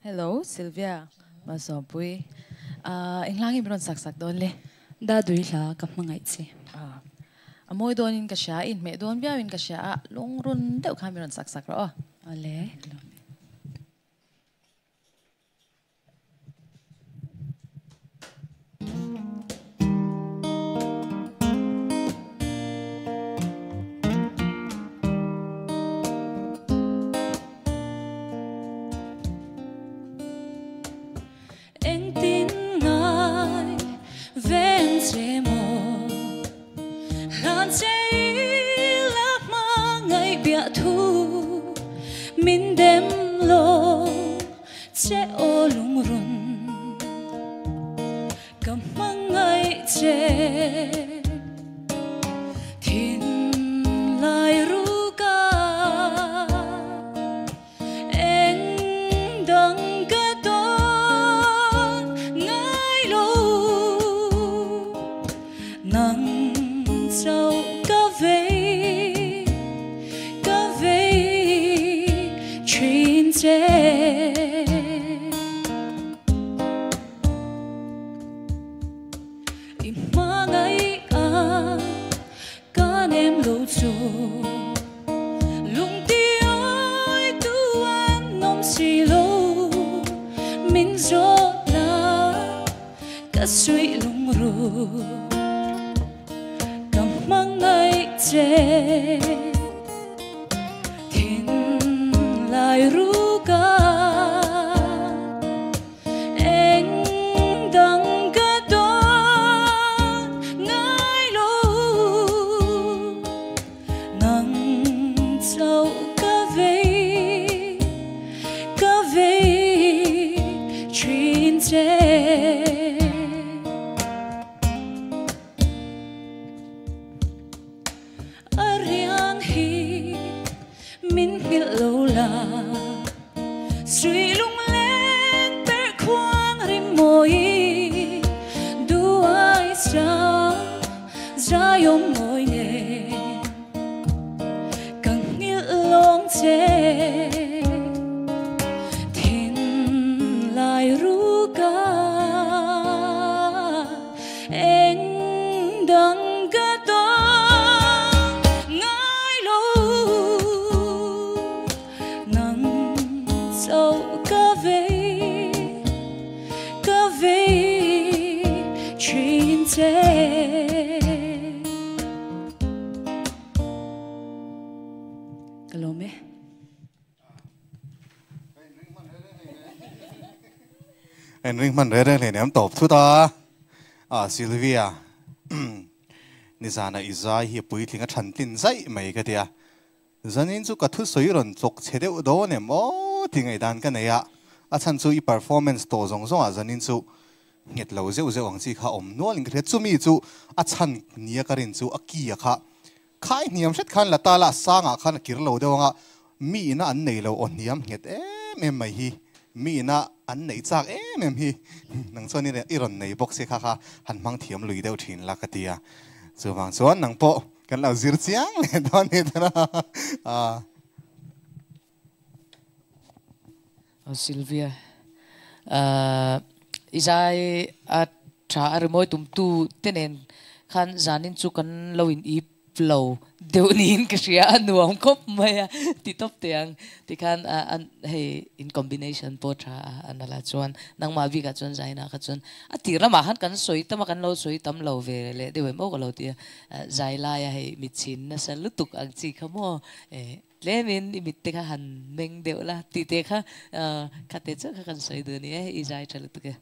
Hello Sylvia Malsawmpui ah eng hla nge min rawn sak sak dawn le? Dadui hla ka hmangaih che. Ah a mawi dawnin ka hria, inhmeh dawn viauin ka hria a, lungrun deuh khan min rawn sak sak rawh aw. Awle. Engtin ngai veng che maw hlan che ila hmangaih biah thu min dem lo che aw lungrun ka hmangaih che thinlai ruka eng dang ka dawn ngai lo nang chauh ka vei ka vei thin che. I hmangaih a ka nem lo chu lungti awi tu an awm si lo min zawt la ka suih lungru ka hmangaih che thinlai ruka. Eng dang ka dawn ngai lo nang chauh ka vei ka vei thin che. A riang hi min nghilh lo la, suih lungleng perh khuang rim mawi duai sang zaiawm mawi nen ka nghilh lawng che thinlai ruka. Eng dang ka dawn ngai lo nang chauh ka vei ka vei thin che. Ka lawm e. En ring hman reng reng hleinem tawp thut a. Ah Sylvia nizana i zai hi a puitling a than tlin zaih mai ka tia. Zanin chu ka thusawi rawn chawk chhe deuh dawn em aw ti ngaihdan ka nei a. A chhan chu i performance tawh zawng zawngah zanin chu nghet lo zeuh zeuh ang chi kha awm nual in ka hria. Chumi chu a chhan nia ka rin chu a ki a kha Khai hniam hret khan la ta la, sangah khan a kir lo deuh anga mi ina an nei lo aw hniam nghet em em mai hi, mi ina an neih chak em em hi nang chuan i rawn nei bawk si kha kha han hmang thiam lui deuh thin la ka ti a, chuvang chuan nang pawh kan lo zir chiang leh dawn ni tawh a. Sylvia i zai a tha a rimawi tumtu te nen khan zanin chu kan lo in ip lo deuh niin ka hria a nuam khawp mai a ti tawp teh ang tikhan hei in combination pawh tha a a nala chuan nangmah bikah chuan zainah kha chuan a tir lamah khan kan sawi tam a kan lo sawi tam lo ve leh deuh em aw ka lo ti a zai laia hei mitchhin nasa lutuk ang chi kha maw Tlemin i mit te kha han meng deuh la tih te kha kha te chiah kha kan sawi duh a ni e, i zai tha lutuk e.